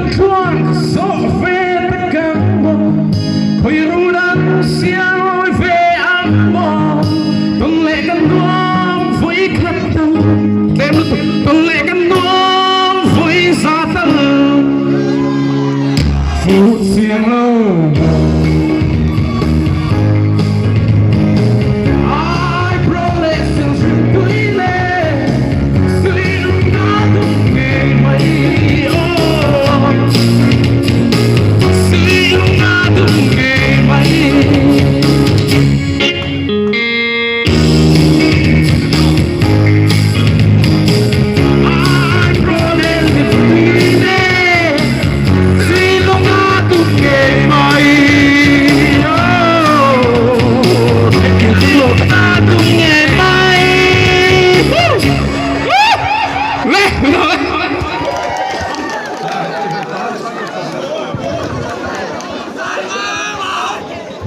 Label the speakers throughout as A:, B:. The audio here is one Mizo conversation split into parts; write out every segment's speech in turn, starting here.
A: Lamtluang zawh ve tak ang maw, khawi run ang sial ve ang maw, tawn leh kan nuam vawi khat tal, tlem lutuk tawn leh kan nuam vawi za tal, fuh chiang lo maw.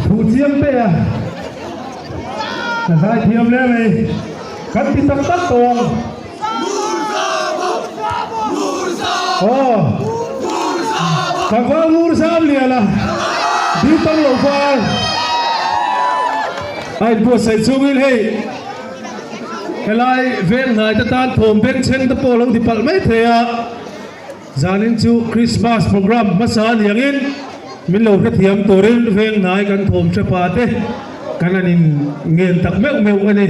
B: Thu chiang te a ka zai thiam hle mai kan ti tak tak tawh ang. Aw Tlangval ngur zam lian a ding tam lo fal a inbuatsaih chungin hei helai veng hnai te tan thawm bengchheng te pawh a lo ti palh mai thei a. Zanin chu Christmas program hmasa a ni angin min lo hrethiam turin veng hnai kan thawm hre pa te kan han in ngen tak meuh meuh a ni.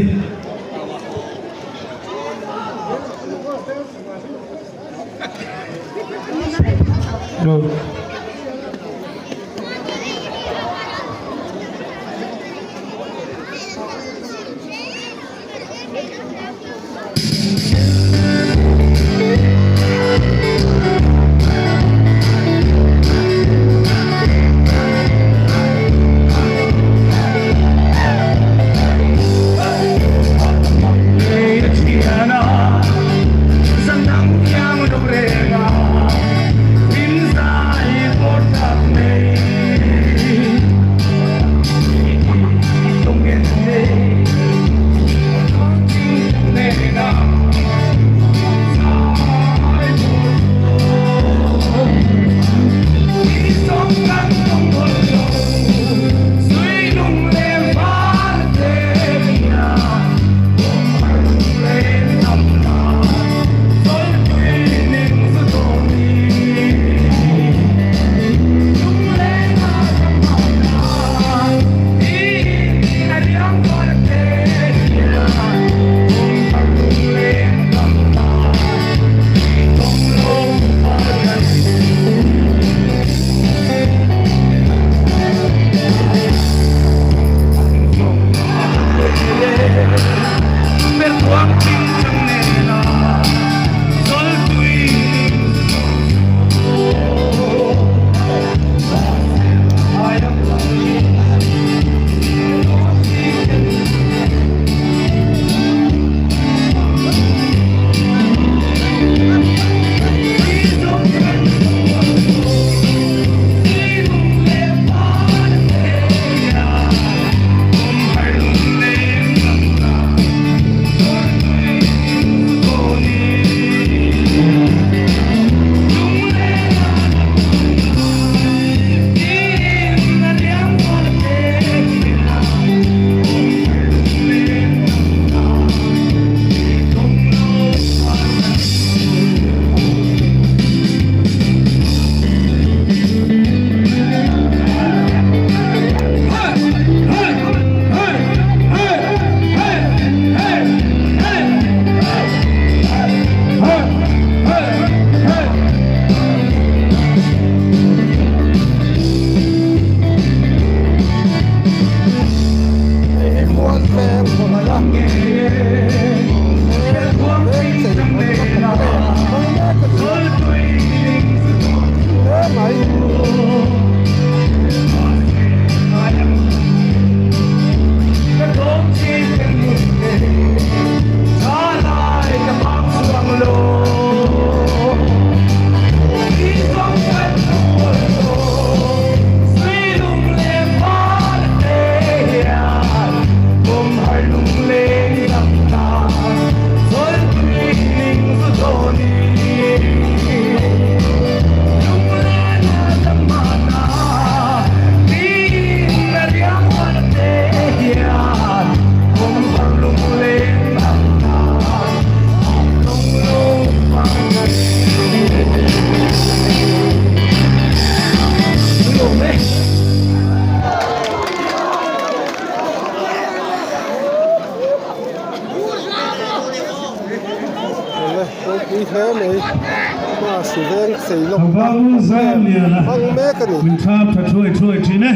C: Beisei lawk a
B: Zam liana
C: hmang mek a ni.
B: Min thap tha thuai thuai thin e.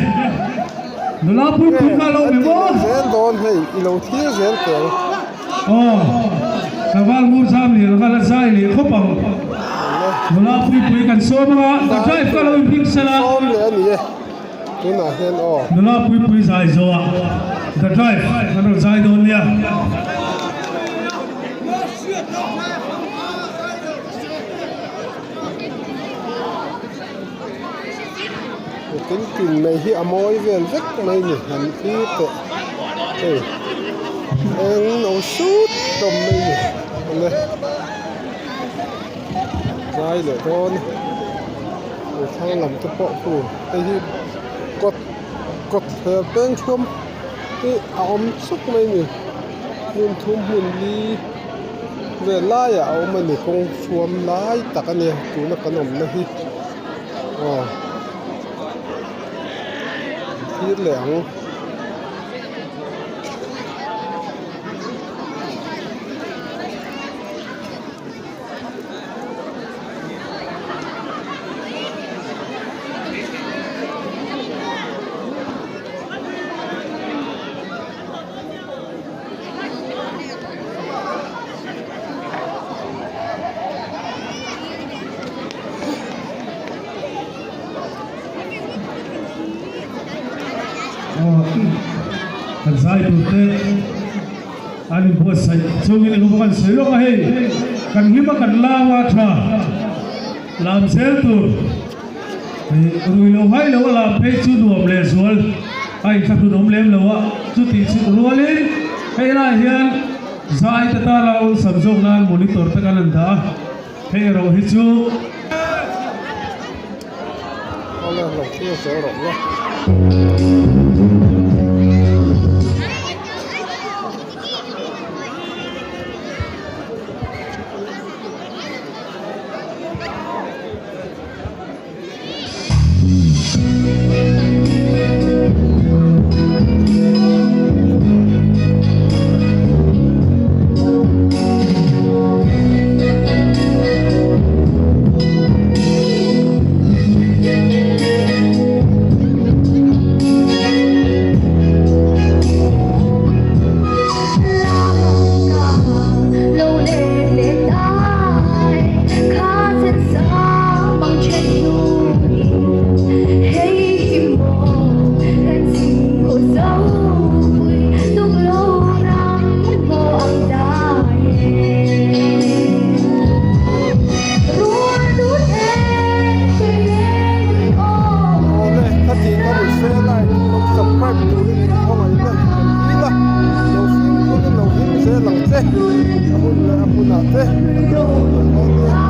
B: Nula pui pui kha lo
C: An
B: mi
C: tih
B: maw?
C: leh zel dawn hei i lo thlir zel teh ang.
B: Aw, Tlangval ngur zam lian kha la zai leh khawp ang. Nula pui pui kan sawm anga ka drive kha lo inhring sela.
C: Sawm leh a ni e tunah hian aw.
B: Nula pui pui zai zawhah the drive kan rawn zai dawn nia.
C: Tin tin mai hi a mawi vel vek mai ni han thlir teh hei eng lo sut tawm mai ni awle zai leh dawn a thlang lam te pawh khu hei hi kawt kawt thler peng thuam hi a awm chuk mai ni hmun thum hmun li vel laiah a awm a ni kawng thuam lai tak a nia tuna kan awmna hi. Aw thlir leh ang.
B: Kan zai tur te an inbuatsaih chungin eng emaw kan sawi lawk a hei kan hlim a kan lam a tha lam zel tur rui lo ngai lo a lam phei chu nuam leh zual a inthlahrun awm lem lo a chutih chhuk rualin hei lai hian zai te tana awlsam zawk nan monitor te kan han dah a. Hei erawh hi chu.
C: Awle lo thlir zel rawh le. Awle ka tih ka ni se like lo subscribe turin in khawngaih na kan dil a lo fimkhur in lo him zel ang che a hun leh a hmunah te kan lo hmu leh dawn nia.